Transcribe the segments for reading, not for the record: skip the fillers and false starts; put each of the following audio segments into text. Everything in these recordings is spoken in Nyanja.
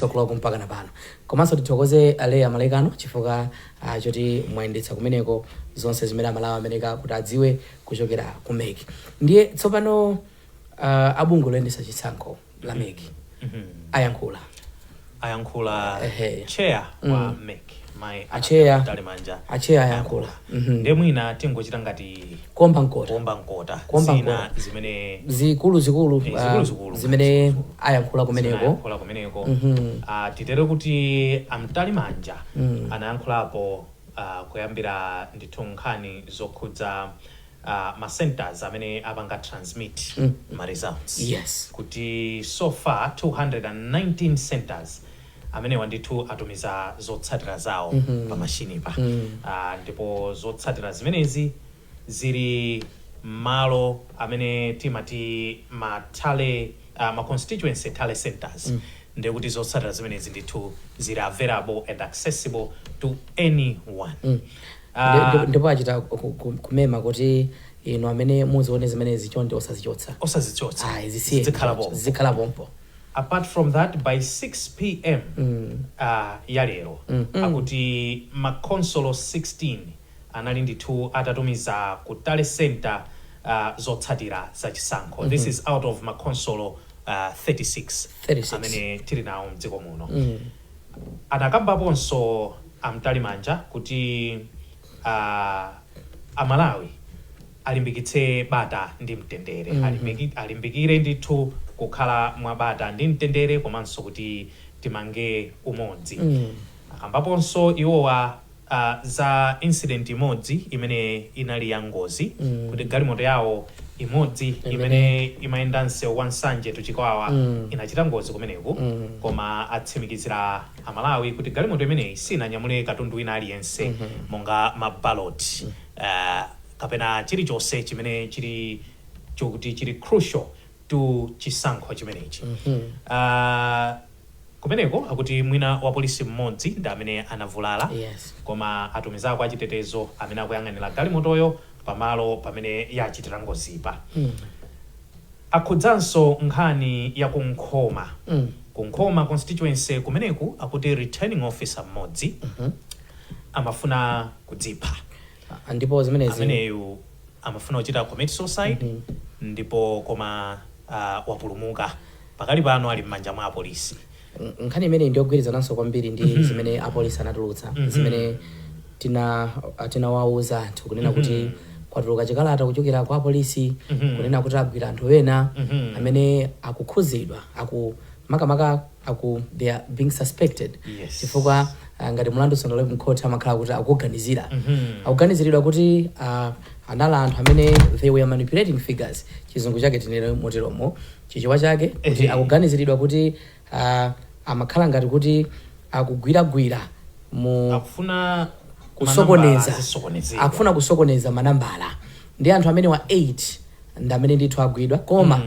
O'clock mpaka na pano. Komanso tithokoze Aleya Malekano chifukwa choti mwayendetsa kumeneko zonse zimene Amalawi ameneka kuti adziwe kuchokera ku MEC. Ndiye tsopano abungwe loyendetsa chisankho la MEC ayankhula. Ayankhula. Chair wa MEC, mai Achair. Mtalimanja. Achair ayankhula. Ndiye mwina tingochita ngati kuomba mkota. Kuomba mkota. Kuomba zina mkota. zimene zikulu zikulu zikulu zikulu. Zimene zikulu. Ayankhula Zimene kumeneko. Ayankhula kumeneko. Titere kuti aMtalimanja anayankhulapo kuyambira ndithu nkhani zokhudza ma centers amene apanga transmit ma results, kuti so far 219 centers amenewa ndithu atumiza zotsatira zawo pa mashinipa. Ndipo zotsatira zimenezi zili malo amene timati ma tally, ma constituency tally centers. Ndiye kuti zotsatira zimenezi ndithu zili available and accessible to anyone. Ndipo achita kumema kuti inu amene muzione zimenezi, chonde osazichotsa. Osazichotsa. Ayi, zisiye. Zizikhala pompo. Zizikhala pompo. Apart from that, by 6 p.m. Ya lero, akuti makonsolo 16 anali ndithu atatumiza ku tally center zotsatira za chisankho. This is out of makonsolo 36 36. amene tili nawo mdziko muno. Anakambaponso aMtalimanja kuti Amalawi alimbikitse bata ndi mtendere, alimbikire ndithu kukhala mwabata ndi mtendere, komanso kuti timange umodzi. Akambaponso iwowa za incident imodzi imene inali ya ngozi, kuti galimoto yawo imodzi imene imayenda msewu wa Nsanje to Chikwawa inachita ngozi kumeneku, koma atsimikizira Amalawi kuti galimoto imeneyi sinanyamule katundu wina aliyense monga maballot kapena chilichonse chimene chili chokuti chili crucial to chisankho chimenechi. Kumeneko akuti mwina wa polisi mmodzi ndi amene anavulala, koma atumizako achitetezo amene akuyang'anira galimotoyo pamalo pamene yachitira ngozipa. Akhudzanso nkhani ya kuNkhoma, kuNkhoma constituency. Kumeneku akuti returning officer mmodzi amafuna kudzipha. Ah, ndipo zimenezi Ameneyu amafuna kuchita commit suicide, ndipo koma wapulumuka. Pakali pano ali m'manja mwa apolisi. Nkhani imeneyi ndiyogwirizananso kwambiri ndi zimene apolisi anatulutsa, zimene tinawauza anthu kunena kuti kwatuluka chikalata kuchokera kwa apolisi kunena kuti agwira anthu ena amene akukhuzidwa, aku makamaka aku they are being suspected, chifukwa ngati mulandu sunalowe mkhoti, amakhala kuti akuganizira, akuganiziridwa kuti anali anthu amene they were manipulating figures. Chizungu chake tinene moteromo, Chichewa chake kuti akuganiziridwa kuti amakhala ngati kuti akugwiragwira mu akufuna kusokoneza. Manambala azisokonezedwa. Akufuna kusokoneza manambala. Ndi anthu amene wa 8 ndi amene ndithu agwidwa, koma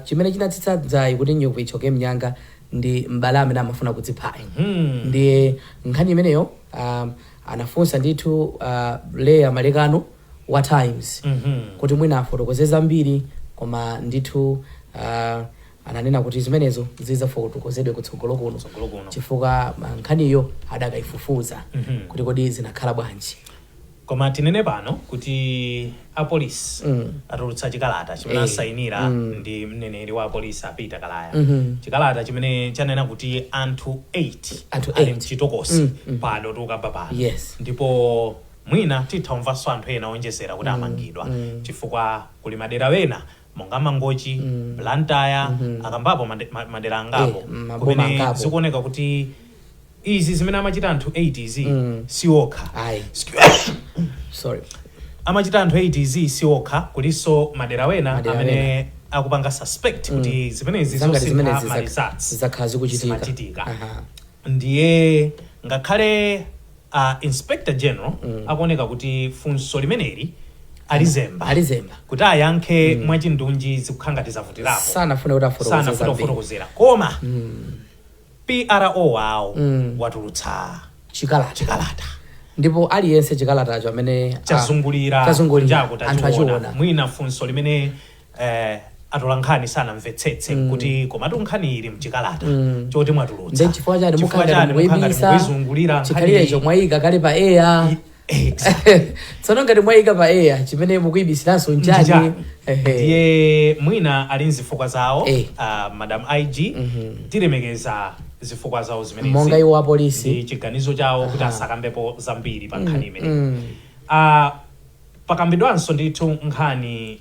chimene chinatsitsa dzayi kuti nyuku ichoke mnyanga ndi m'bale amene amafuna kudziphayi. Ndiye nkhani imeneyo anafunsa ndithu Leya Malekano wa Times kuti mwina afotokoze zambiri, koma ndithu ananena kuti zimenezo zidzafotokozedwe kutsogolo kuno, Kutsogolo kuno. chifukwa nkhaniyo adakayifufuza kuti kodi zinakhala bwanji. Koma tinene pano kuti apolisi atulutsa chikalata chimene asayinira ndi mneneri wa apolisi, a Peter Kalaya, chikalata chimene chanena kuti anthu 8 Anthu ali 8. mchitokosi pano tikukamba pano. Ndipo mwina titha kumvanso anthu ena onjezera kuti amangidwa, chifukwa kuli madera wena monga Mangochi, Blantyre, akambapo madera angapo Maboma kumene angapo. zikuoneka kuti izi zimene amachita anthu 8 izi si okha. Ayi, sorry. Amachita anthu 8 izi si okha, kulinso madera wena Madera amene akupanga suspect kuti zimenezi zangati zosintha zimenezi ma results zakhala zikuchitika. Zimachitika. Ndiye Ndiye ngakhale inspector general akuoneka kuti funso limeneli alizemba, alizemba, kuti ayankhe mwachindunji zikukhala ngati zavutirapo. Sanafune kuti afotokoze Sanafune zambiri. kufotokozera, koma PRO wawo watulutsa chikalata. Chikalata. Ndipo aliyense chikalatacho amene chazungulira. Chazungulira. Kunjaku anthu tachiona. Achiona. Mwina funso limene Atolankhani sanamvetsetse kuti komatu nkhani ili mchikalata choti mwatulutsa. Nde chifukwa chani Chifukwa mukhala chani mukhala ngati mukuyibisa mukuyizungulira nkhani? Chikhalirecho mwayika kale pa air. Exactly. Tsono ngati mwayika pa air, chimene mukuyibisiranso nchani? Nchani? Ehe. Ndiye mwina ali nzifukwa zawo. Madam IG, tilemekeza zifukwa zawo zimenezi monga iwo apolisi ndi chiganizo chawo kuti asakambepo zambiri pa nkhani imeneyi. Pakambidwanso ndithu nkhani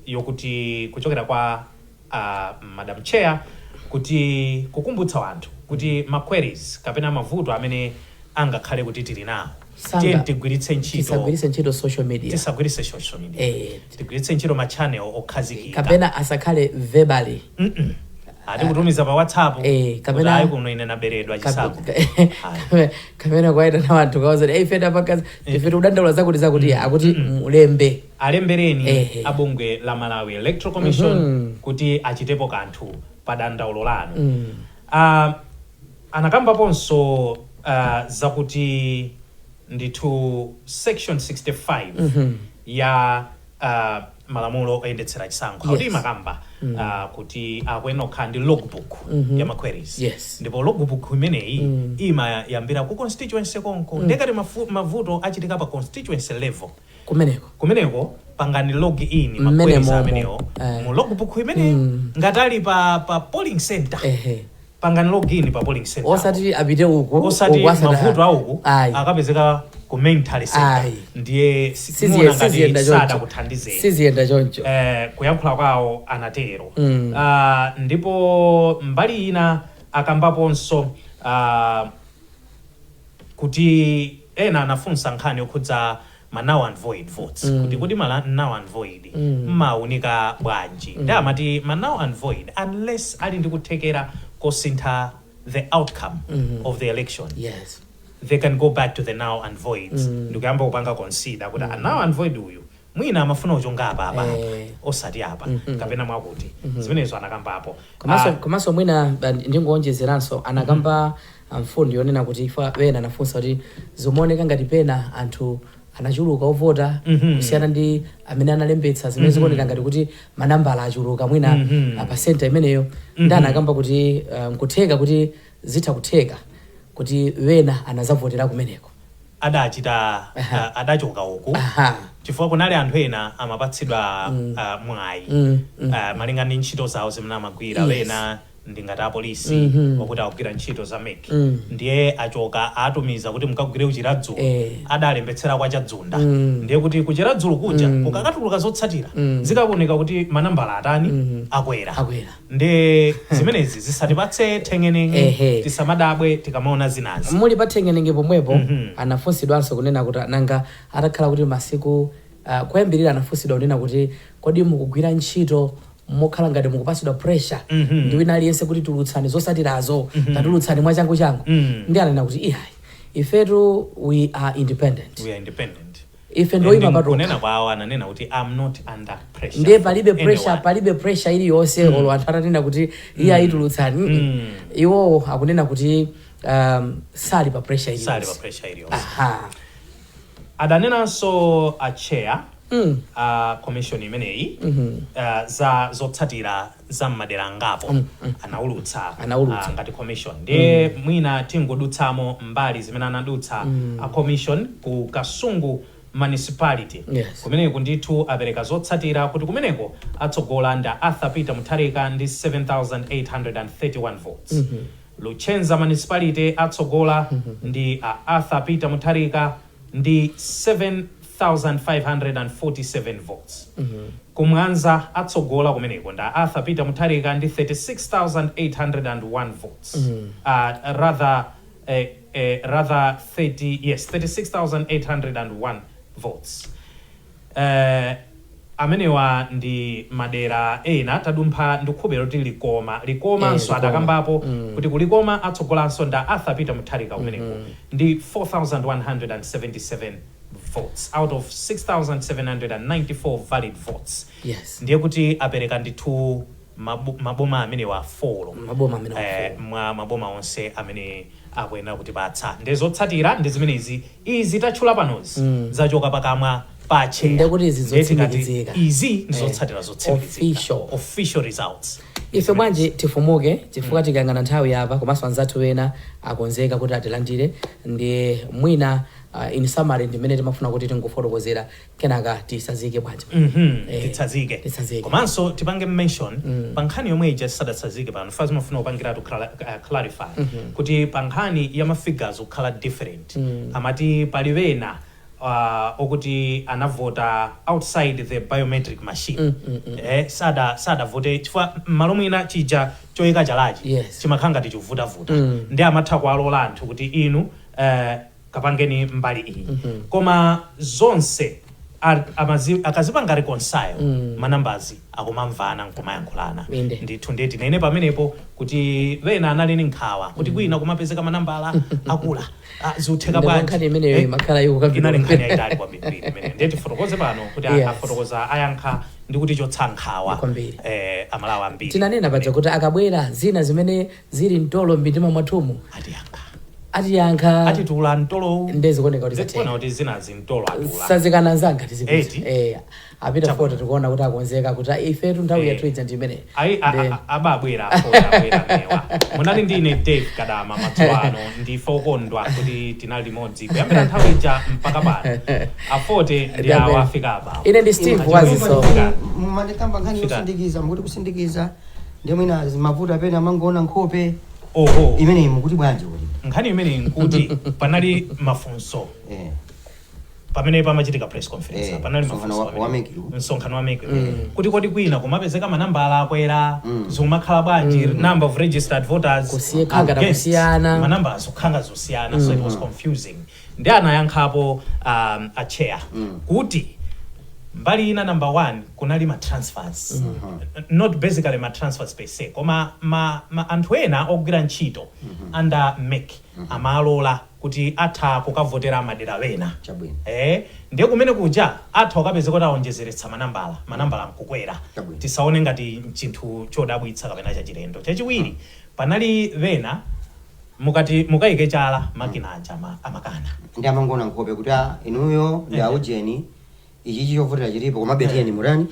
yokuti kuchokera kwa Madam Chair kuti kukumbutsa wanthu kuti ma queries kapena mavuto amene angakhale kuti tili nawo, tiye tigwiritse ntchito tisagwiritse ntchito social media. Tisagwiritse social media. Tigwiritse ntchito ma channel okhazikika. Kapena asakhale verbally. Ati kutumiza pa WhatsApp kuti ayi, kuno ine naberedwa chisankho. Ayi. Kapena kwaita anthu kawauza, "Ei, ife tapakazi, ife tikudandaula zakuti zakuti," akuti mulembe. Alembereni abungwe la Malawi Electoral Commission kuti achitepo kanthu pa dandaulo lanu. Anakambaponso zakuti ndithu section 65 ya malamulo oyendetsera chisankho akuti imakamba kuti akuyenera kukhala ndi logbook ya ma queries. Ndipo logbook imeneyi imayambira ku constituency konko. Ndekati mavuto achitika pa constituency level, kumeneko kumeneko pangani log in Mmene ma queries momo. amenewo mu logbook imeneyo. Ngati ali pa polling center, pangani log in pa polling center. Osati apite uku Osati uku mavuto auku Ayi. akapezeka ku main tally center. Ayi. Ndiye muona ngati Siziyenda choncho. sadakuthandizeni. Siziyenda choncho. Kuyankhula kwawo anatero. Ndipo mbali ina akambaponso kuti ena anafunsa nkhani yokhudza ma null and void votes, kuti ma null and void mmaunika bwanji? Ndi amati ma null and void, unless ali ndi kuthekera kosintha the outcome of the election, they can go back to the null and voids ndikuyamba kupanga consider kuti a null and void uyu mwina amafuna kuchonga apa apa, osati apa kapena mwakuti. Zimenezo anakambapo. Komanso komanso mwina ndingoonjezeranso, anakamba mfundo yonena kuti ifa wena anafunsa kuti zimaoneka ngati pena anthu anachuluka ovota kusiyana ndi amene analembetsa, zimene zikuoneka ngati kuti manambala achuluka mwina pa center imeneyo. Ndi anakamba kuti nkutheka kuti zitha kutheka kuti wena anazavotera kumeneko. Adachita adachoka uku chifukwa kunali anthu ena amapatsidwa mwayi malinga ndi ntchito zawo zimene amagwira. Wena ndingati apolisi wakuti akugwira ntchito za MEC, ndiye achoka, atumiza kuti mukagwire kuChiradzulu, adalembetsera kwa Chadzunda. Ndiye kuti kuChiradzulu kuja kukakatuluka zotsatira, zikakuoneka kuti manambala atani? Akwera. Akwera. Ndiye zimenezi zisatipatse thengenenge, tisamadabwe tikamaona zinazi. Muli pa thengenenge pomwepo, anafunsidwanso kunena kuti nanga atakhala kuti masiku kuyambirira anafunsidwa kunena kuti kodi mukugwira ntchito mokhala ngati mukupatsidwa pressure ndi wina aliyense kuti tulutsani zotsatirazo, tatulutsani mwachangu changu? Ndi ananena kuti ihayi, ifetu we are independent. We are independent. Ife ndoyima And patokha. Kunena kwawo ananena kuti, "I'm not under pressure Ndiye palibe from pressure, anyone." palibe pressure iliyonse. Olo anthu atanena kuti iye ayitulutsani, iwowo akunena kuti sali pa pressure Sali pa iliyonse. pressure iliyonse. Adanenanso a chair a commission imeneyi za zotsatira za mmadera angapo anaulutsa. Anaulutsa. Ngati commission, ndiye mwina tingodutsamo mbali zimene anadutsa a commission ku Kasungu Municipality. Kumeneko ndithu apereka zotsatira kuti kumeneko atsogola nda Arthur Peter Mutharika ndi 7831 votes. Luchenza Municipality atsogola ndi a Arthur Peter Mutharika ndi 7547 votes. Kumwanza atsogola kumeneko nda Arthur Peter Mutharika ndi 36,801 votes, rather 30, yes, 36,801 votes. Amenewa ndi madera ena. Tadumpha, ndikukhulupirira kuti Likoma, Likomanso Likoma. adakambapo kuti kuLikoma atsogolanso nda Arthur Peter Mutharika kumeneko ndi 4177 votes out of 6794 valid votes. Ndiye kuti apereka ndithu maboma amenewa 4 Maboma amene mwa maboma onse amene akuyenera kutipatsa. Ndi zotsatira ndi zimenezi. Izi tatchula panozi zachoka pakamwa Pa chair. Ndekuti izi Ndiye tikati zotsimikizika. Izi ndizotsatira zotsimikizika. Official. Official results. Ife bwanji tifumuke, chifukwa tikayang'ana nthawi apa, komanso anzathu ena akonzeka kuti atilandire. Ndiye mwina in summary ndimene timafuna kuti tingofotokozera, kenaka tisazike bwanji. Titsazike. Titsazike. Komanso tipange mention pa nkhani yomwe ija tisadatsazike pano, fa zimafuna kupangiratu clarify kuti pa nkhani ya mafigures kukhala different, amati pali wena okuti anavota outside the biometric machine, sadavote chifukwa m'malo mwina chija choyika chalachi chimakhala ngati chivutavuta, ndi amatha kuwalola anthu kuti inu kapangeni mbali iyi, koma zonse akazipanga reconcile, manambazi akumamvana nkumayankhulana. Ndithu, ndiye tinene pamenepo kuti wena anali ni nkhawa kuti kwina kumapezeka manambala akula. Ah, zikutheka Ndipo bwanji? nkhani imeneyo imakhala ikukambidwa. Inali nkhani yayitali kwambiri imene, ndiye tifotokoze pano kuti afotokoza, ayankha ndi kuti chotsa nkhawa Kwambiri. Amalawi ambiri. Tinanena paja kuti akabwera, zina zimene zili mtolo m'mitima mwathumu atiyankha. Atiyankha. Atitula mtolo. Ndezikuoneka kuti zikuona zatheka. Kuti zinazi mtolo atula. Sazikana zanga tizipita. Eti. Apita. Chabwino. Foto tikuona kuti akonzeka kuti ifetu nthawi yathu ija ndi imene. Ayi, ababwera afota, abwera mewa. Munali ndi ine Dave Kadama madzulo ano. Ndife okondwa kuti tinali limodzi kuyambira nthawi ija mpaka pano. Afote ndi awo afika apa. Ine ndi Steve Waziso. Mumandikamba nkhani Fika. yosindikiza, mukuti kusindikiza ndi mwina mavuto apena amangoona nkhope. Oho. Imeneyi mukuti bwanji kuti? Nkhani imeneyi nkuti panali mafunso pamene pamachitika press conference. Panali msonkhano mafunso wa pamene. MEC. Msonkhano wa MEC, kuti kodi kwina kumapezeka manambala akwera, zikumakhala bwanji, number of registered voters Khanga against kusiyana. Manamba azikukhanga zosiyana, so it was confusing. Ndi anayankhapo a chair kuti mbali ina, number one, kunali ma transfers, not basically ma transfers per se, koma ma anthu ena ogwira ntchito under MEC amalola kuti atha kukavotera madera wena. Ndiye kumene kuja atha ukapeza kuti awonjezeretsa manambala, manambala nkukwera. Tisaone ngati chinthu chodabwitsa kapena chachilendo. Chachiwiri, panali wena mukati mukayike chala, makina aja amakana. Ndi amangoona nkhope kuti ah, inuyo ndi aujeni, ichichi chovotera chilipo, komabe tiyeni murani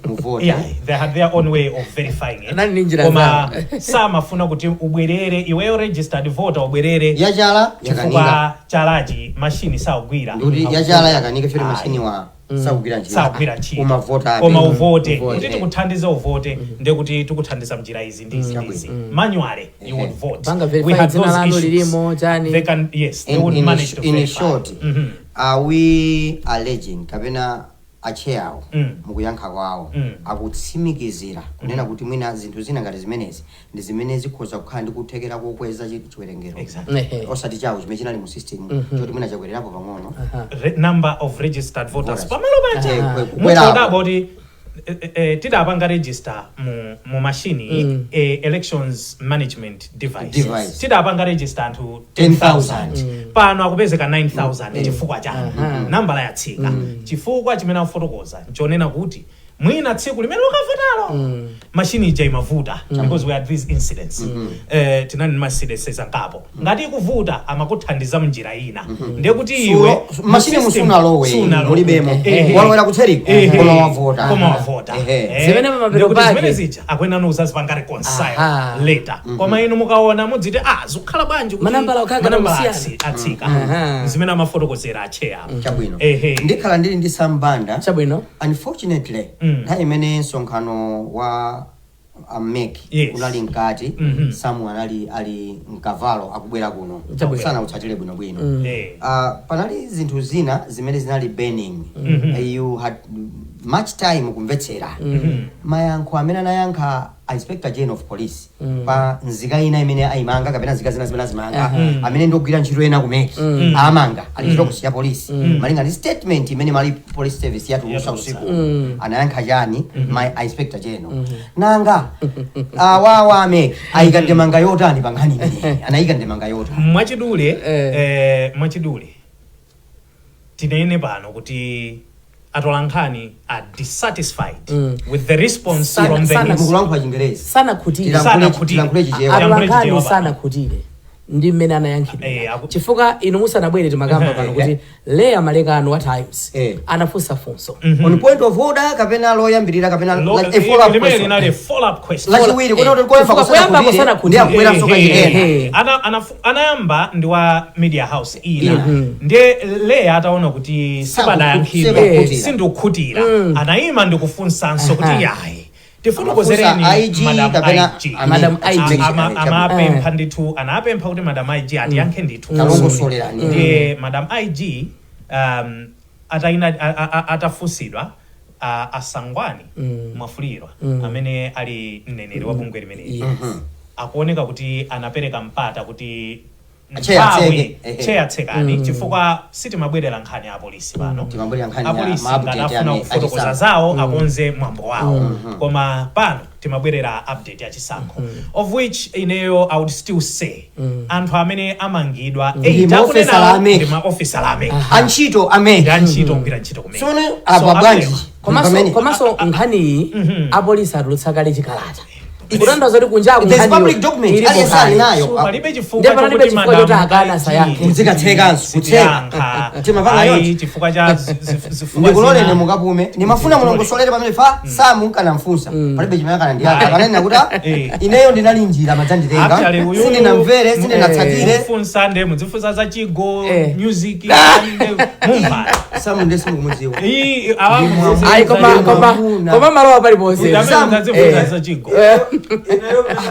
muvote. Yeah, they had their own way of verifying it. Nani ndi njira Koma zawo. samafuna kuti ubwerere iweyo registered voter ubwerere Yachala yakanika. Chifukwa chalachi mashini saugwira. Ndikuti yachala yakanika choti Ayi. mashini wa sakugwira ntchito. Sakugwira ntchito. Umavota abe. Koma uvote. Uvote. Kuti tikuthandize uvote, ndekuti tikuthandiza mnjira izi ndi izi ndi izi. Manually you would vote. Panga We verify had dzina those lanu issues. lilimo, chani. They can, yes, they would manage to In verify. short, are we alleging kapena achairwo mukuyankha kwawo akutsimikizira kunena kuti mwina zinthu zina ngati zimenezi ndi zimene zikhoza kukhala ndi kuthekera kokweza chiwerengero osati chawo chimene chinali mu system choti mwina chakwererapo pang'ono? Number of registered voters Voters. pamalo paja Kukwerapo. mutodabwa kuti tidapanga register mu machine, elections management device, Device. Tidapanga register anthu 10,000. 10,000, pano akupezeka 9000. Chifukwa chani nambala yatsika? Chifukwa chimene akufotokoza nchonena kuti mwina tsiku limene ukavotalo machine ija imavuta, because we had these incidents, tinali ndi ma incidents angapo. Ngati ikuvuta, amakuthandiza mnjira ina, ndiye kuti iwe Machine mu system musunalowe sunalowe. mulibemo, walowera kutseriko, koma wavota. Koma wavota. Zimene pamapeto Ndiye kuti pake. zimene zija akwena nozazipanga reconcile later. Koma inu mukaona mudziti, ah, zikukhala bwanji kuti Manambala okhala manambala kusiyana. atsika? Zimene amafotokozera achair. Chabwino. Ndikhala ndili ndi sambanda. Chabwino. Unfortunately, nthawi imene msonkhano wa a MEC unali mkati, Samu anali ali mkavalo akubwera kuno, sanautsatire bwinobwino. Panali zinthu zina zimene zinali burning. You had much time kumvetsera mayankho amene anayankha a Inspector General of Police pa nzika ina imene ayimanga kapena nzika zina zimene azimanga, amene ndogwira ntchito ena ku MEC amanga ali ntchito kusiya polisi, malinga ndi statement imene mali police service yatulusa Yatulusa. usiku. Anayankha chani ma a Inspector General? Nanga awawa a MEC ayika ndemanga yotani pa nkhani imeneyi? Anayika ndemanga yotani? Mwachidule, mwachidule tinene pano kuti atolankhani are dissatisfied with the response from the Sana- Mukulankhula Chingerezi. Sanakhutire. Sanakhutire. Tilankhule Chichewa. Tilankhule Atolankhani Chichewa pano. sanakhutire. Ndi mmene anayankhidwa, chifukwa inu musanabwere timakamba pano kuti Leya Malekano wa Times anafunsa funso. On point of order kapena loyambirira kapena like a follow up limene question? Linali follow up question. Lachiwiri kuti koyamba Chifukwa kuyamba kusanakhutire, kusanakhutire. ndi akubweranso kachikena. Anayamba ndi wa media house ina, ndiye Leya ataona kuti sipadayankhidwe, Sikukhutira. sindikukhutira, anayima ndikufunsanso kuti yayi, tifotokozereni, Amafunsa IG Madam kapena IG. Madam IG. Amapempha ndithu, anapempha kuti Madam IG atiyankhe ndithu. Talongosolerani. Ndiye Madam IG ataina atafunsidwa, asangwani Mwafulirwa amene ali mneneri wa bungwe limeneli akuoneka kuti anapereka mpata kuti Chair nthawi atseke. Ehe. Chair tsekani, chifukwa sitimabwerera nkhani ya apolisi pano. Timabwerera nkhani ya Apolisi ma update ngati afuna kufotokoza achisankho. zawo akonze mwambo wawo, koma pano timabwerera update ya chisankho, of which ineyo I would still say anthu amene amangidwa Ndi eight maofesala akunenawo a MEC. ndi maofesala a MEC. Antchito a MEC. Ndi antchito ogwira ntchito kumene. Tsono apa So, bwanji amenewa. Komanso komanso nkhaniyi apolisi atulutsa kale chikalata, kutanthauza kuti kunjaku There's public document, aliyense ali nayo. So, palibe chifukwa Ndiye panalibe chokuti chifukwa choti Madam akana IG asayankhe. Muzikatsekanso, kutseka. sitiyankha. Timapanga Ayi, yonse. chifukwa cha zifukwa Ndikuloleni zina. mukapume, nimafuna mulongosolere pamene fa Samu kanamfunsa, palibe chimene akanandiyankha, akananena kuti "Ah, ineyo ndinali njira madzanditenga, Actually, uyu- sindinamvere, sindinatsatire." Mufunsa nde mudzifunsa za chigo music nde mumva. Samu ndiye simukumudziwa. Iyi, awa mudzifunsa Ayi, za koma chigo. koma Mwamuna. koma malowa paliponse. Amene mudzifunsa za chigo.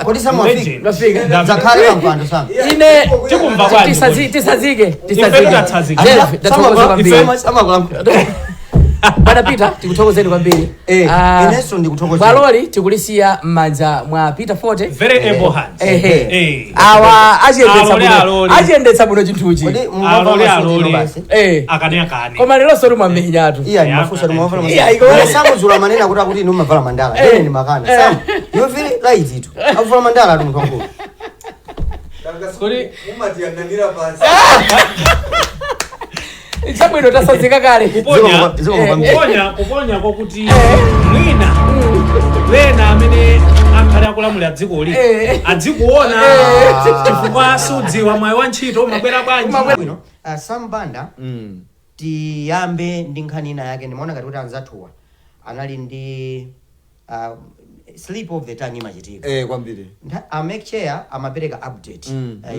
Kodi Samu wafika? Legend. Wafika. Zakhale pampando, Samu. Ine Tikumva bwanji? Tisazike. Ife tatsazika. Jeff, tathokoza kwambiri. Samu akulankhula. Bwana Peter, tikuthokozeni kwambiri. Inenso ndikuthokozeni. Bwaloli tikulisiya m'manja mwa Peter Forte. Very able hands. Ehe. Awa achiyendetsa Alole, bwino, alole. achiyendetsa bwino chinthuchi. Kodi Alole, mumva alole. basi? Akane akane. Koma lero sori mwamenyatu. Iya, ndimafunsa timavala. Iya, iko- Samu zula manena kuti inu mavala mandala, ine ndimakana. Samu, you feel right itu akuvala mandala ati munthu wankulu. Kodi- Mumatiyang'anira pansi. Chabwino, tasazika kale. Kuponya Ziko kwambiri. kuponya kokuti mwina wena amene akhale akulamulira dzikoli adzikuona, chifukwa sudziwa mwayi wa ntchito umabwera bwanji. Bwino, Sam Banda, tiyambe ndi nkhani ina yake. Ndimaona ngati kuti anzathuwa anali ndi slip of the tongue, imachitika. Kwambiri. A MEC chair amapereka update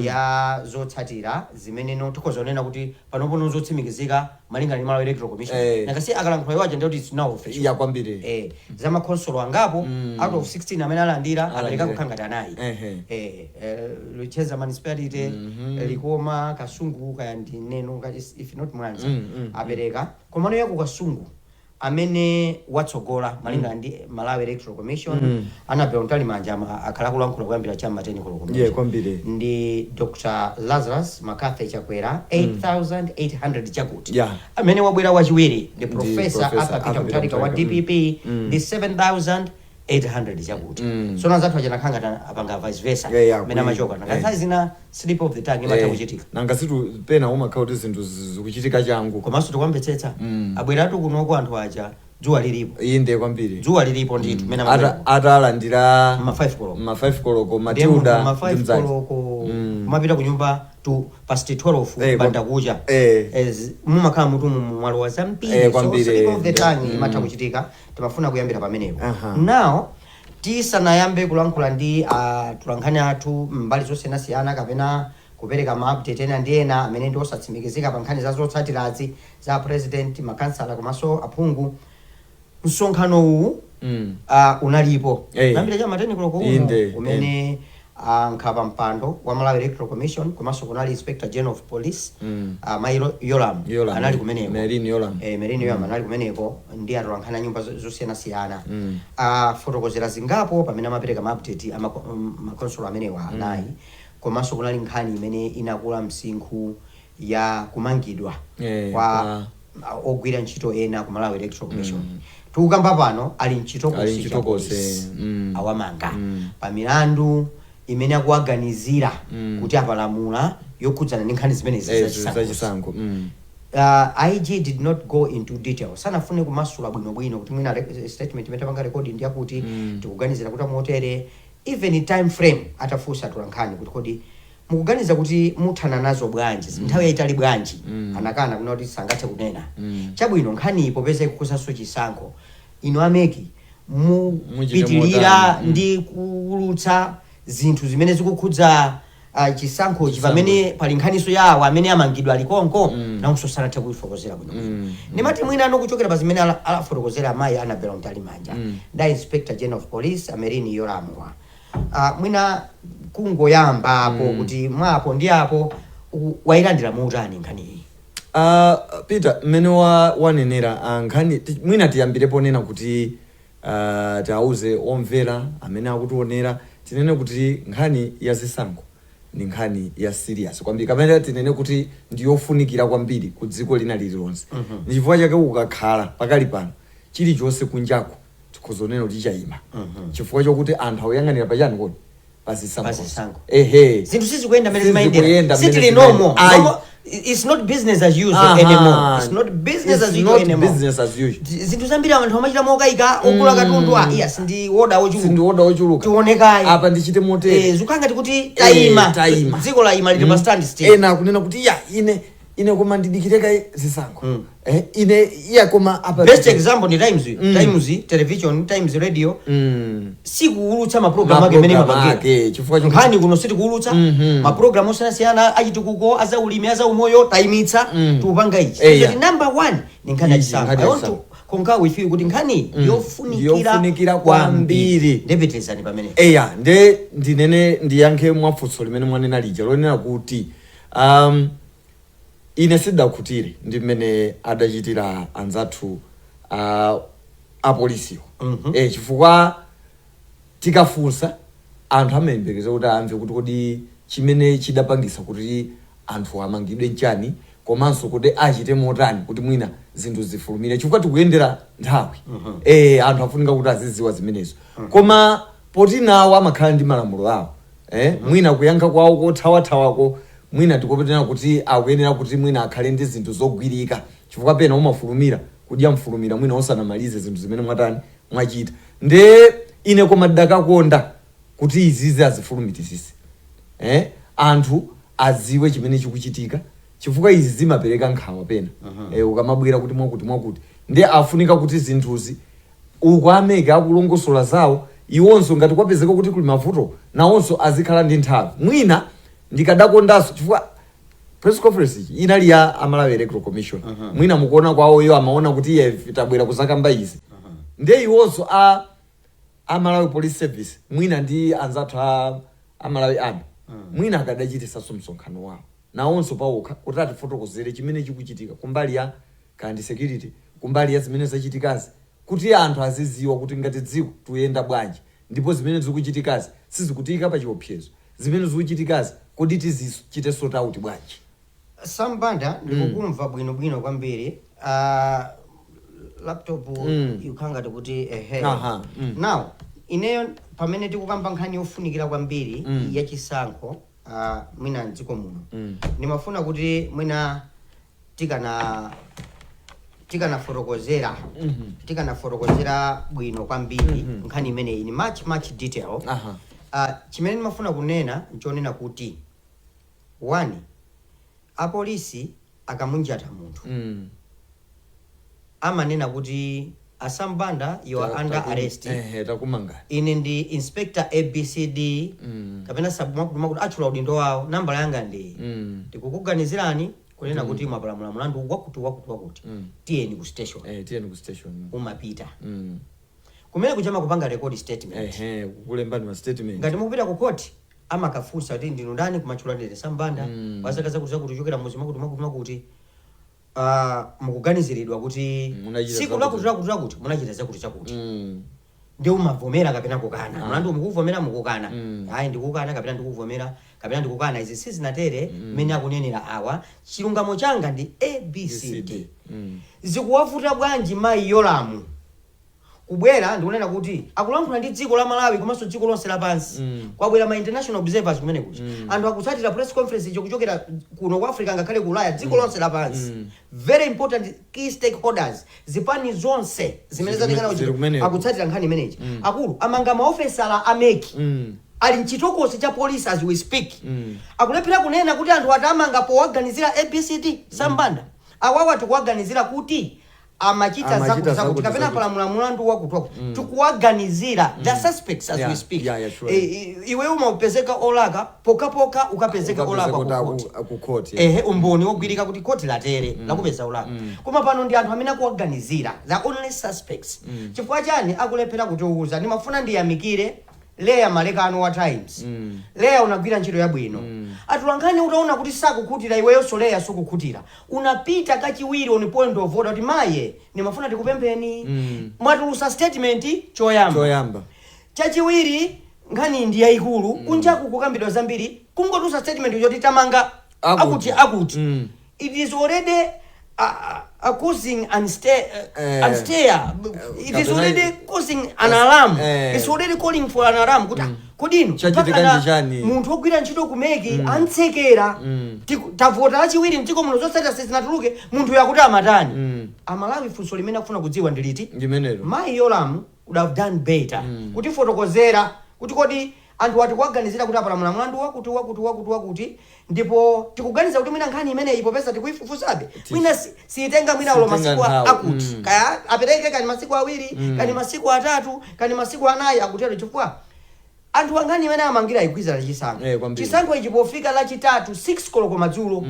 ya zotsatira zimene no tikhoza kunena kuti panopono zotsimikizika malingana ndi Malawi Electoral Commission. Nakasi akalankhula iwaja ndikuti it's now official. Ya, kwambiri. Za makhonsolo angapo out of 16 amene alandira, apereka Alandira. kukhala ngati anayi. Luchenza Municipality, Likoma, Kasungu, kaya ndi Neno, if not Mwanza, apereka. Komano yaku Kasungu amene watsogola malingana ndi Malawi Electoral Commission, Annabel Mtalimanja, akhala kulankhula kuyambira chamma 10 koloko Yeah, kwambiri. ndi Dr Lazarus McCarthy Chakwera, 8800 chakuti. Amene wabwera wachiwiri ndi Professor Professor Arthur Peter Arthur Mutharika wa Peter Mutharika. DPP ndi 7800 chakuti. So anzathu aja nakhanga apanga vice versa amene amachoka. Nanga zina slip of the tongue imatha kuchitika. Nanga situ pena umakhala kuti zinthu zikuchitika changu. Komanso tikwamvetsetsa, abweratu kunoko anthu aja dzuwa lilipo. Inde, kwambiri. Dzuwa lilipo ndithu mene amabwera. Atalandira Ma 5 koloko. Ma 5 koloko Ndiye munthu Matilda ma ndi 5 mnzake. koloko kumapita ku nyumba to past 12 banda kucha. Mumakhala mutu mwalowa zambiri. So Kwambiri. slip of the tongue imatha kuchitika. Timafuna kuyambira pamenepo. Now tisanayambe kulankhula ndi tulankhani athu mbali zosiyanasiyana kapena kupereka ma update ena ndi ena amene ndi osatsimikizika pa nkhani za zotsatirazi za president, makansala komanso aphungu, msonkhano uwu unalipo kuyambira cha ma 10 koloko uno, umene nkhala mpando wa Malawi Electoral Commission komanso kunali Inspector General of Police, mayi Yolam, Yolam, anali kumeneko. Merlyne Yolam. Merlyne Yolam anali kumeneko ndi atolankhani a nyumba zosiyanasiyana. Afotokozera zingapo pamene amapereka ma update a makonsolo amenewa anayi. Komanso kunali nkhani imene inakula msinkhu ya kumangidwa kwa ogwira ntchito ena ku Malawi Electoral Commission. Tikukamba pano ali mchitokosi Ali cha mchitokosi, polisi. Awamanga pa milandu imene akuwaganizira kuti apalamula yokhudzana ndi nkhani zimenezi zachisankho. Zachisankho. IG did not go into detail, sanafune kumasula bwinobwino kuti mwina statement imene tapanga record ndi yakuti tikuganizira kuti amotere, even time frame. Atafunsa atolankhani kuti kodi Mukuganiza kuti muthana nazo bwanji, nthawi yayitali bwanji? Anakana kuna kuti sangathe kunena. Chabwino, nkhani popeza ikukhuzanso chisankho, inu a MEC mupitilira Motani. ndi kuwulutsa zinthu zimene zikukhudza chisankhochi pamene pali nkhaniso yawo amene amangidwa alikonko? Nawonso sanathe kuifotokozera bwino. Ndimati mwina ano kuchokera pa zimene alafotokozera amayi Annabel Mtalimanja nda Inspector General of Police a Merlyne Yolamuwa, mwina kungoyamba apo kuti mwapo ndi apo wayilandira muutani nkhaniyi? Peter, mmene wanenera, nkhani mwina tiyambire ponena kuti tiauze omvera amene akutionera, tinene kuti nkhani ya zisankho ndi nkhani ya serious kwambiri, kapena tinene kuti ndiyofunikira kwambiri ku dziko lina lililonse. Ndi chifukwa chake ukakhala pakali pano, chilichonse kunjako tikhozonena kuti chayima, chifukwa chokuti anthu akuyang'anira pachani kodi? Pa zisankho. Pa zisankho. Ehe. Zinthu sizikuyenda mmene Sizikuyenda zimayendera, mmene sitili normal. Ayi. It's not business as usual anymore. It's not business It's as usual not anymore. business as usual. Zinthu zambiri anthu amachita mokayika, ogula katundu, ah yes, ndi woda wochuluka. Sindi woda wochuluka. Tionekayi. Apa ndichite motere. Eh, zikukhala ngati kuti tayima. Tayima. Dziko layima, lili pa stand still. Ena akunena kuti ya, ine koma ndidikire kaye zisankho. Ine iya, koma apa Best example ndi Times. Times Television, Times Radio sikuwulutsa mapulogalamu ake imene Maprogramu imapangira. ake, chifukwa chokuti Nkhani kuno sitikuwulutsa. Mapulogalamu osiyanasiyana achitukuko, azaulimi, azaumoyo, tayimitsa. Tikupanga ichi. Kuti number one ni nkhani ya Ichi, chisankho. nkhani I ya want to chisankho. concur with you kuti nkhani yofunikira Yofunikira kwambiri. Ndipitirizani pamene. Eya, nde ndinene, ndiyankhe mwafunso limene mwanena lija lonena kuti ine sidakhutire ndi mmene adachitira anzathu apolisiwo. Chifukwa tikafunsa, anthu amayembekeza kuti amve kuti kodi chimene chidapangisa kuti anthu amangidwe nchani, komanso kuti achite motani kuti mwina zinthu zifulumire, chifukwa tikuyendera nthawi. Anthu afunika kuti aziziwa zimenezo. Koma poti nawo amakhala ndi malamulo awo, mwina kuyankha kwawo kothawathawako, mwina tikopetera kuti akuyenera kuti mwina akhale ndi zinthu zogwirika, chifukwa pena umafulumira kudya mfulumira, mwina osanamalize zinthu zimene mwatani, mwachita. Nde ine koma ndakakonda kuti izizi azifulumitisise, anthu adziwe chimene chikuchitika, chifukwa izi zimapereka nkhawa pena, ukamabwera kuti mwakuti mwakuti. Ndi afunika kuti zinthuzi uku a MEC akulongosola zawo, iwonso ngati kwapezeka kuti kuli mavuto, nawonso azikhala ndi nthawi. Mwina ndikadakondanso, chifukwa press conference iyi inali ya a Malawi Electoral Commission, mwina mukuona kwawo iyo amaona kuti iye tabwera kuzakamba izi, ndiye iwonso a Malawi Police Service mwina ndi anzathu a Malawi Army mwina akadachitisanso msonkhano wawo nawonso pawokha kuti atifotokozere chimene chikuchitika kumbali ya kandi security, kumbali ya zimene zachitikazi, kuti anthu aziziwa kuti ngati dziko tuyenda bwanji, ndipo zimene zikuchitikazi sizikutika pa chiopsezo, zimene zikuchitikazi kodi tizichite sort out bwanji. Sambanda, ndikukumva bwinobwino kwambiri. Laptop ikukhala ngati kuti ehe. Now ineyo pamene tikukamba nkhani yofunikira kwambiri yachisankho, mwina mdziko muno, ndimafuna kuti mwina tikanafotokozera bwino kwambiri nkhani imeneyi in much much detail. Chimene ndimafuna kunena nchonena kuti one, apolisi akamunjata munthu, amanena kuti, "A Sambanda, you are under arrest." Ehe, takumangani. "Ine ndi Inspector ABCD," kapena sabumakuti atchula udindo wawo, "Nambala yanga ndi, ndikukuganizirani kunena kuti mwapalamula mlandu wakuti wakuti wakuti. Tiyeni ku station." Tiyeni ku station. Umapita kumene kuchama kupanga record statement. Ehe, kukulembani ma statement. Ngati mukupita ku court, amakafunsa kuti ndinu ndani, kumatchula ndine Sambanda, wazaka zakuti zakuti, kuchokera muzi mwakuti mwakuti mwakuti, mukuganiziridwa kuti Munachita tsiku zakuti. lakuti lakuti lakuti munachita zakuti zakuti. Ndi umavomera kapena kukana. Mlandu mukuvomera, mukukana? Ayi, ndikukana kapena ndikuvomera kapena ndikukana, izi sizinatere mmene akunenera awa, chilungamo changa ndi ABCD. Zikuwavuta bwanji mayi Yolamu kubwera ndikunena kuti akulankhula ndi dziko la Malawi komanso dziko lonse lapansi? Kwabwera ma international observers kumene kuja, anthu akutsatira press conference icho kuchokera kuno ku Africa, ngakhale ku Ulaya, dziko lonse lapansi. Very important key stakeholders, zipani zonse zimene Zili zatikana zili kumeneko. akutsatira nkhani imeneyi. Akulu amanga maofesala a MEC. Ali mchitokosi cha police as we speak. Akulephera kunena kuti anthu atamanga powaganizira ABCD. Sambanda awawa tikuwaganizira kuti amachita Amachita zakuti zakuti zakuti, kapena zakuti. palamula mulandu wakuti wakuti. Tikuwaganizira, the suspects as we speak. Iwe umapezeka olakwa pokapoka ukapezeka olakwa Ukapezeka ku kuti court. ku court, yeah. Ehe, umboni wogwirika kuti koti latere lakupeza olakwa, koma pano ndi anthu amene akuwaganizira, the only suspects. Chifukwa chani akulephera kutiuza? Ndimafuna ndiyamikire Leya Malekano wa Times. Leya, unagwira ntchito yabwino. Atolankhani utaona kuti sakukhutira, iweyonso Leya sukukhutira, unapita kachiwiri on point of order kuti, "Maye, ndimafuna tikupempheni." Mwatulusa statement choyamba. Choyamba. Chachiwiri, nkhani ndi yayikulu, kunjaku kukambidwa zambiri, kungotulusa statement choti tamanga akuti. Akuti akuti. It is already causing unsteer. It is already causing an alarm. It's already calling for an alarm kuti kodi ino Chachitika mpaka ndi chani? Munthu wogwira ntchito ku MEC antsekera. Tavota lachiwiri mdziko muno, zotsatira sizinatuluke, munthu yakuti amatani? Amalawi funso limene akufuna kudziwa ndi liti? Ndimenelo. Mayi Yolamu would have done better kutifotokozera kuti kodi anthu ati kuwaganizira kuti apalamula mlandu wakuti wakuti wakuti wakuti, ndipo tikuganiza kuti mwina nkhani imeneyi, popeza tikuifufuzabe, mwina siyitenga mwina ulo Sitenga masiku nthawi. akuti kaya apereke kani masiku 2, kani masiku 3, kani masiku 4, akutero, chifukwa anthu ankhani imene amangira igwizana chisankho. Kwambiri. Chisankho ichi pofika lachitatu 6 koloko madzulo,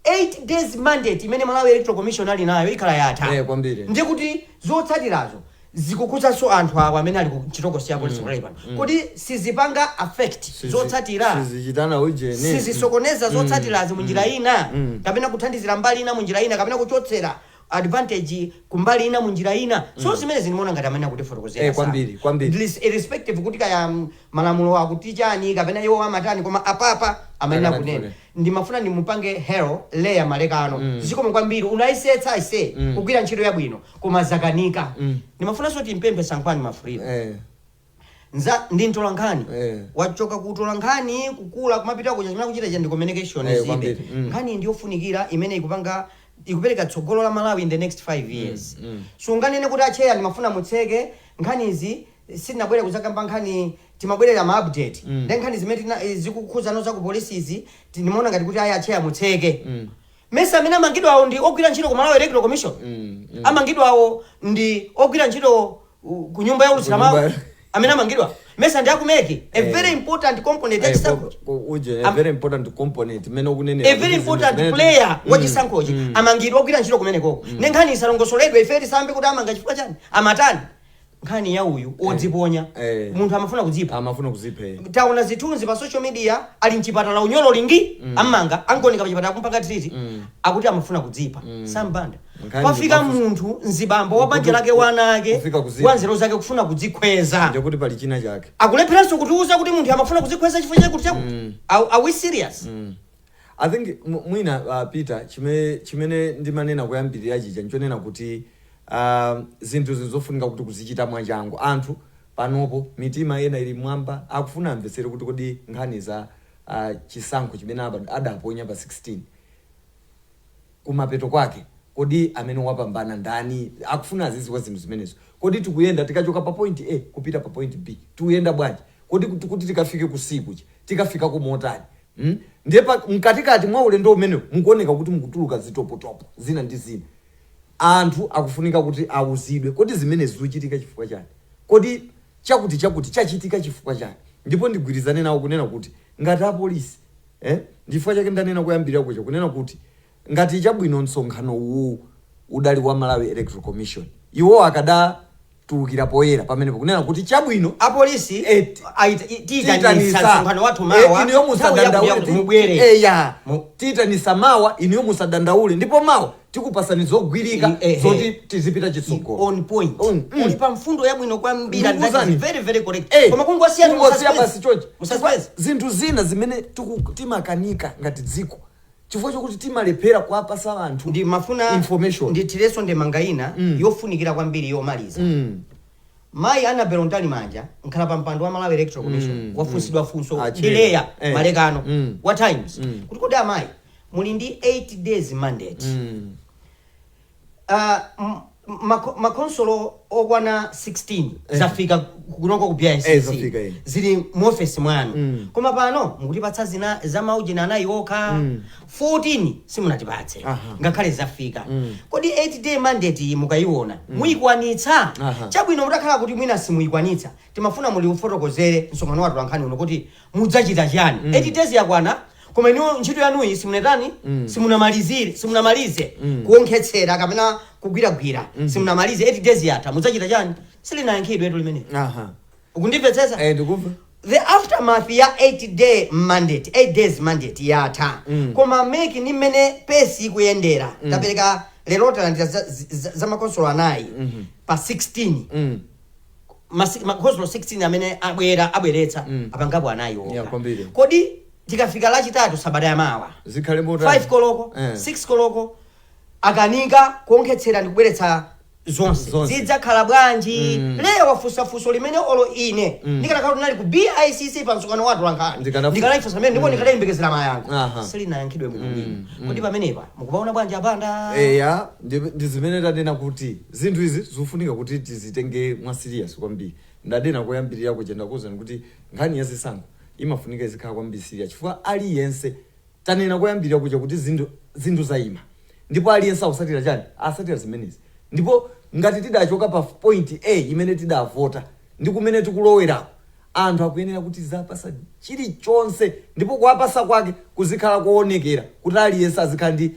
8 days mandate imene Malawi Electoral Commission ali nayo ikhala yatha. Kwambiri. Ndiye kuti zotsatirazo zikukhuzanso anthu awo amene ali ku chitokosi ya polisi mm. pano. Kodi sizipanga affect zotsatira? Sizichitana ujeni. Sizisokoneza zotsatirazi munjira ina, kapena kuthandizira mbali ina munjira ina, kapena kuchotsera advantage kumbali ina munjira ina? So zimene zinimaona ngati amene akutifotokozera. Kwambiri, kwambiri. Irrespective kuti kaya malamulo akuti chani kapena iwo amatani, koma apapa amene Akana akunena, tule. ndimafuna ndimupange hero Leya Malekano. Zikomo kwambiri, unayisetsa ise kugwira ntchito yabwino, koma zakanika. Ndimafunanso timpemphe Sankhwani Mafurira. Nza ndi mtolankhani. Wachoka kutola nkhani, kukula kumapita kuja, chimene akuchita cha ndi communication. Zibe Kwambiri. Nkhani ndiyofunikira imene ikupanga, ikupereka tsogolo la Malawi in the next 5 years. Sunganene kuti, "Acheya, ndimafuna mutseke nkhanizi, sitinabwere kuzakamba nkhani, timabwerera ma update." Ndi nkhani zimene zikukhuzano za ku polisi izi, ndimaona ngati kuti, "Ayi, acheya, mutseke." Mesa amene amangidwawo ndi ogwira ntchito ku Malawi Electoral Commission? Amangidwawo ndi ogwira ntchito ku nyumba ya ulutsira mawu? Amene amangidwa mesa ndi aku MEC, a very important component ya chisankho? Uje, a very important component imene ukunenera A very kuti zinthu important player wa chisankhochi amangidwa ogwira ntchito kumenekoko. Ne nkhani isalongosoledwe, ife tisambe kuti amanga chifukwa chani, amatani? Nkhani ya uyu odziponya, munthu amafuna kudzipha. Amafuna kuzipha. Taona zithunzi pa social media, ali mchipatala, unyolo lingi, amanga angonika pachipatala kumpanga treat, akuti amafuna kudzipha. Sambanda Nkhani pafika munthu mzibambo wa banja lake, wana ake, kufika kuzipha. wa nzeru zake, kufuna kudzikhweza. Ndikuti pali china chake. Akulepheranso kutiuza kuti munthu amafuna kudzikhweza chifukwa chakuti chakuti. Are we serious? I think mwina Peter, chimene ndimanena kuyambirira chija nchonena kuti zinthu zizofunika kuti kuzichita mwachangu. Anthu panopo mitima ena ili mwamba, akufuna amvetsere kuti kodi nkhani za chisankho chimene adaponya pa 16, kumapeto kwake kodi amene wapambana ndani? Akufuna aziziwa zinthu zimenezo. Kodi tikuyenda, tikachoka pa point A kupita pa point B, tikuyenda bwanji? Kodi kuti tikafike kusiku tikafika kumotani? Ndiye mkatikati mwa ulendo umenewu mukuoneka kuti mukutuluka zitopotopo zina ndi zina. Anthu akufunika kuti awuzidwe kodi zimene zikuchitika chifukwa chani, kodi chakuti chakuti chachitika chifukwa chani. Ndipo ndigwirizane nawo kunena kuti ngati apolisi, ndifukwa chake ndanena kuyambirira kucha kunena kuti ngati chabwino msonkhano uwu udali wa Malawi Electoral Commission, iwo akadatulukira poyera pamenepo kunena kuti chabwino Apolisi tiyitanisa tiyitanisa. msonkhano wathu mawa, Inuyo nthawi musadandaule. yakuti mubwere. Ya, tiyitanisa mawa, inuyo musadandaule, ndipo mawa tikupasani zogwirika zoti tizipita chitsogolo. On point. Uli pa mfundo yabwino kwambiri and that is Ndikuwuzani. very very correct. Koma kungosiya Kungosiya basi chonchi. Mususpense. Zinthu zina zimene timakanika ngati dziko chifukwa chokuti timalephera kuwapasa anthu Ndimafuna information. ndithirenso ndemanga ina yofunikira kwambiri yomaliza. Mayi Annabel Mtalimanja, nkhala pa mpando wa Malawi Electoral Commission, wafunsidwa funso Achiri. ndi Leya Malekano wa Times kuti kodi amayi muli ndi 8 days mandate, Makonsolo okwana 16 zafika kunoko ku BICC. Zafika, eh. Zili mu office mwanu, koma pano mukutipatsa zina za maujina anayi okha, 14 simunatipatse ngakhale zafika. Kodi 8 day mandate iyi mukayiona muyikwanitsa? Chabwino, mutakhala kuti mwina simuyikwanitsa, timafuna muli ufotokozere msonkhano wathu lankhani uno kuti mudzachita chani. 8 days yakwana, koma inu ntchito yanuyi simunatani, simunamalizire, simunamalize kuonkhetsera kapena kugwiragwira, simunamalize. 8 days yatha, mudzachita chani? Silinayankhidwe etu limene. Ukundimvetsetsa? Eh, ndikumva. The aftermath ya 8 day mandate, 8 days mandate yatha, koma MEC ni mmene pace ikuyendera, tapereka lero, talandira za makonsolo anayi pa 16. Makonsolo 16 amene abwera, abweretsa, apangapo anayi okha. Yeah, kwambiri. Kodi tikafika Lachitatu sabata yamawa, Zikhale motani? 5 koloko, 6 koloko, akanika kuonkhetsera ndi kubweretsa zonse, Zonse. zidzakhala bwanji? Leya wafunsafunso limene olo ine ndikanakhala tinali ku BICC pa msonkhano wathu lankhani, ndikanayifunsa pamene ndipo ndikadayembekezera mayankho. Silinayankhidwe bwinobwino. Kodi pamenepa mukupaona bwanji, apanda? Eya, ndi zimene tanena kuti zinthu izi zikufunika kuti tizitenge mwa serious kwambiri. Ndanena koyambirira kuja, ndakuwuzani kuti nkhani ya zisankho imafunika izikhala kwambiri serious, chifukwa aliyense, tanena koyambirira kuja kuti zinthu zayima ndipo aliyense akusatira chani, asatira zimenezi. Ndipo ngati tidachoka pa point A imene tidavota ndi kumene tikulowerako, anthu akuyenera kuti zapasa chilichonse, ndipo kuwapasa kwake kuzikhala koonekera kuti aliyense azikhala ndi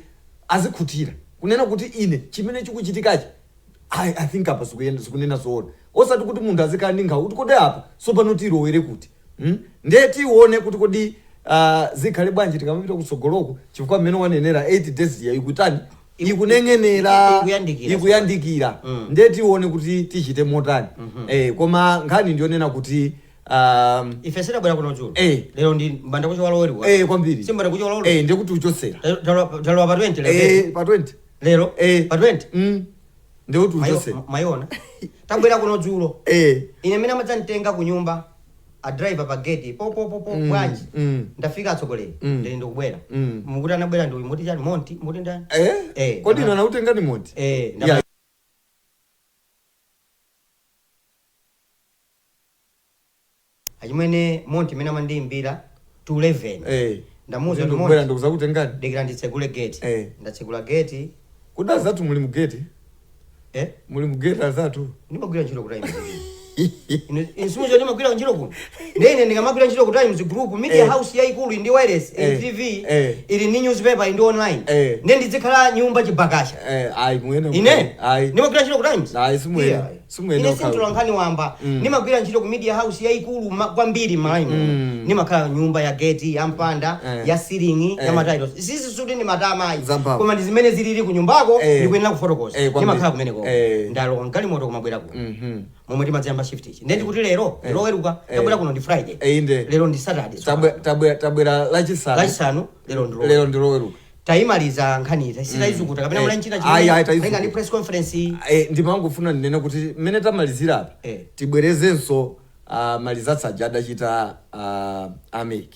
azikhutira kunena kuti ine chimene chikuchitikachi, I think apa zikunena zoona, osati kuti munthu azikhala ndi nkhawa kuti kodi apa sopano tilowere kuti? Ndiye tione kuti kodi zikhale bwanji tikamapita kutsogoloko, chifukwa mmene wanenera, 8 days ya ikutani, ikuneng'enera. Ikuyandikira. Ikuyandikira. Ndiye tione kuti tichite motani. Koma nkhani ndiyonena kuti Ife sitabwera kuno dzulo. Lero ndi mbanda kucha waloweriwa. Kwambiri. Si mbanda kucha waloweriwa? Ndikuti uchosera. Talowa pa 20 lero. Pa 20. Lero pa 20. Ndikuti uchosera. Mayona tabwera kuno dzulo, ine mene amadzanditenga ku nyumba, a driver pa gate popopopo, bwanji? Ndafika atsogoleri. Ndili ndikubwera. Mukuti anabwera ndi uyu, muti chani, Monti, muti ndani? Kodi ino anakutengani Monti? Eh. Yeah. Achimwene, Monti mene amandiyimbira to 11, ndamuwuza kuti, Ndikubwera, Monti, ndikuzakutengani. Dikira nditsekule gate. Ndatsekula gate. Kodi azathu muli mugate? Eh? Muli mugate azathu? Ndimagwira ntchito ku Times. Insimuzo ndimagwira ntchito kuno. Ndine ndikamagwira ntchito ku Times Group media house yayikulu, ndi wireless, ili TV, ili ndi newspaper, ili ndi online. Ndiye ndizikhala nyumba chibakasha? Ayi, mwene. Ine Ayi. ndimagwira ntchito ku Times. Ayi, simwene. Iya. Simwene Ine okhala. sintola nkhani wamba. Ndimagwira ntchito ku media house yayikulu kwambiri m'Malawi muno. Ndimakhala nyumba ya gate, ya mpanda, ya ceiling, ya matayilos. Zizi suti ndi matamayi, Zamphamvu. koma ndi zimene zilili ku nyumbako. Ndikuyenera kufotokoza. Kwambiri. Ndimakhala kumeneko. Ndalowa mgalimoto kumabwera kuno momwe timadzayamba shift ichi. Ndiye ndikuti lero Loweruka, tabwera kuno ndi Friday. Inde. Lero ndi Saturday. Tabwera Lachisanu. Lachisanu, lero ndi Lero ndi Loweruka. Tayimaliza nkhani, sitayizukuta kapena mula nchina? Ayi, ayi, tayizukuta. Malinga ndi press conference. Ndimangofuna ndinene kuti mmene tamalizira apa, tibwerezenso malizatsi aja adachita a MEC.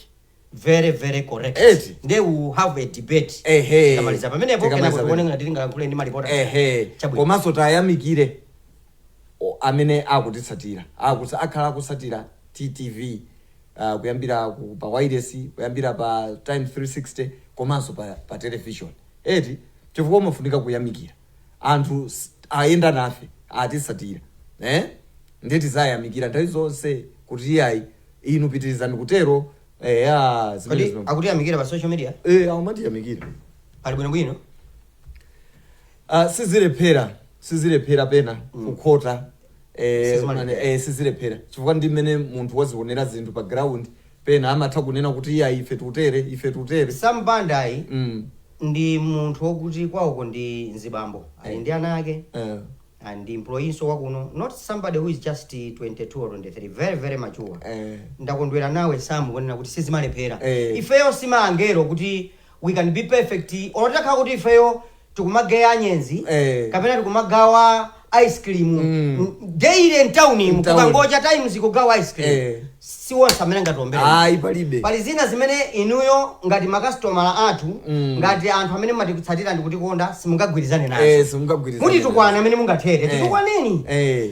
Very, very correct. Eti. They will have a debate. Tikamaliza pamenepo, Tikamaliza kenako tione pamenepo. ngati tingalankhule ndi malipota. Chabwino. Komanso tayamikire amene akutitsatira, akhala akusatira TTV kuyambira pa wireless, kuyambira pa Times 360, komanso pa television, eti, chifukwa umafunika kuyamikira anthu ayenda nafe, atisatira, eh? Ndiye tizayamikira nthawi zonse kuti iyayi, inu pitirizani kutero. Ya, zimene Kodi akutiyamikira pa social media? Akumatiyamikira. Pali bwinobwino. Sizilephera pena kukhota, Sizimalephera. Sizilephera chifukwa ndi mmene munthu wazionera zinthu pa ground, pena amatha kunena kuti iya, ife tutere, ife tutere. Sambandayi ndi munthu wokuti kwawoko ndi mzibambo, ali ndi ana ake, and employee wakuno, not somebody who is just 22 or 23, very, very mature. Ndakondwera nawe Sam kunena kuti sizimalephera. Ifeyo simaangelo kuti we can be perfect, or takhala kuti ifeyo tikumageya anyenzi kapena tikumagawa Ice cream daily mtown. Mtown. Kukangocha Times kugawa ice cream, si wonse amene angatombere. Ayi, palibe. Pali zina zimene inuyo ngati makasitomala athu, ngati anthu amene mumatikutsatira ndikutikonda, simungagwirizane nazo. Simungagwirizane. Mutitukwana amene mungathere, titukwaneni,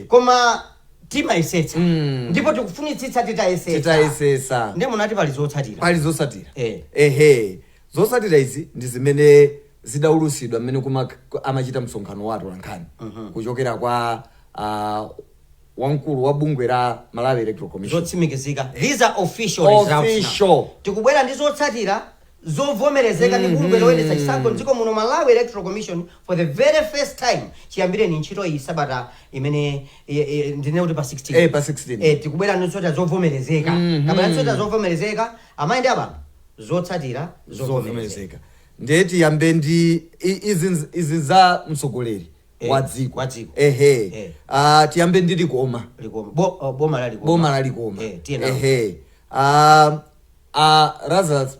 koma timayesetsa ndipo tikufunitsitsa titayesetsa. Titayesesa. Ndiye munati pali zotsatira. Pali zotsatira. Ehe, zotsatira izi ndi zimene zidaulusidwa mmene amachita msonkhano wa atolankhani kuchokera kwa wamkulu wa bungwe la Malawi Electoral Commission. Zotsimikizika, these are official results now. Official. Tikubwera ndi zotsatira zovomerezeka ndi bungwe loyendetsa chisankho mdziko muno, Malawi Electoral Commission, for the very first time chiyambire ni ntchito iyi. Sabata imene ndine kuti pa 16. Pa 16. Tikubwera ndi zotsatira zovomerezeka. Tabwera ndi zotsatira zovomerezeka, amayi ndi abambo, zotsatira zovomerezeka. Zovomerezeka. Ndiye tiyambe ndi izi za mtsogoleri wa dziko. Wa dziko. Ehe. Tiyambe ndi Likoma. Likoma, boma la Likoma. Boma la Likoma. Tiye nawo. Ehe, Lazarus.